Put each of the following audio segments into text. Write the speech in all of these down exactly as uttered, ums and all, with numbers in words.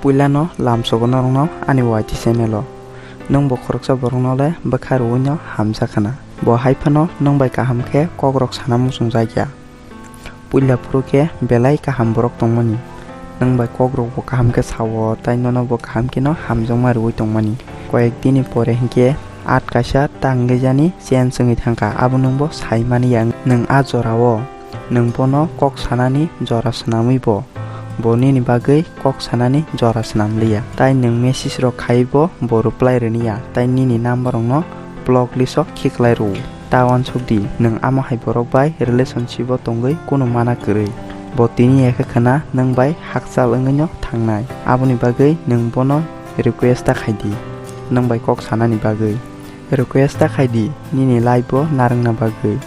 Puilano lamsogo norokno ani Y T channel o. Nwng bo khoroksa borokno le bwkha rwui no hamjakha na. Bo hai phano nwng bai kaham khe kokrok sana muchungjak ya. Puila phuru khe belai kaham borok tongmani. Nwng bai kokrok bo kaham khe sao, tai nono bo kaham khe no hamjakma rwui tongmani. Koyek dini pore hinkhe at kaisa ta wngwi jani change wngwi thangkha, abo nwng bo sai mani ya. Nwng a jora o nwng bono kok sanani jora swnamwi bo, bo nini bagwi kok sanani jora swnam liya. Tai nwng message rok khai bo, bo reply rwni ya, tai nini number rokno block list o khiklai rw. Ta uansuk di, nwng amo hai borok bai relationship o tongwi kunu mana kwrwi. Bo tini ya khe khwna nwng bai hakchal wngwi no thangnai. Aboni bagwi nwng bono request ta khai di, nwng bai kok sanani bagwi. Request ta khai di, nini life o narwkna bagwi.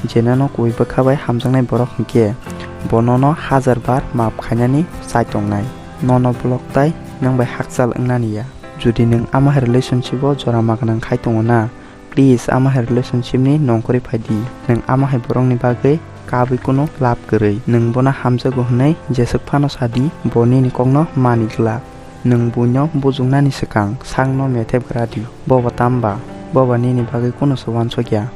Je nono kubui bwkha bai hamjaknai borok hinkhe bo nono hajar bar maap khainani chai tongnai. Nono block tai nwng bai hakchal wngnani ya. Jodi nwng amo hai relationship o jora ma gwnang khai tongo na, please amo hai relationship ni nongkhorwi phai di. Nwng amo hai borok ni bagwi kabwi kunu lab kwrwi. Nwng bono hamjago hwnwi jeswk phano sa di, bo nini kokno mani glak. Nwng buino bujuknani swkang sakno methep gra di. Bobo tamba? Boba nini bagwi kunu se uansuk ya.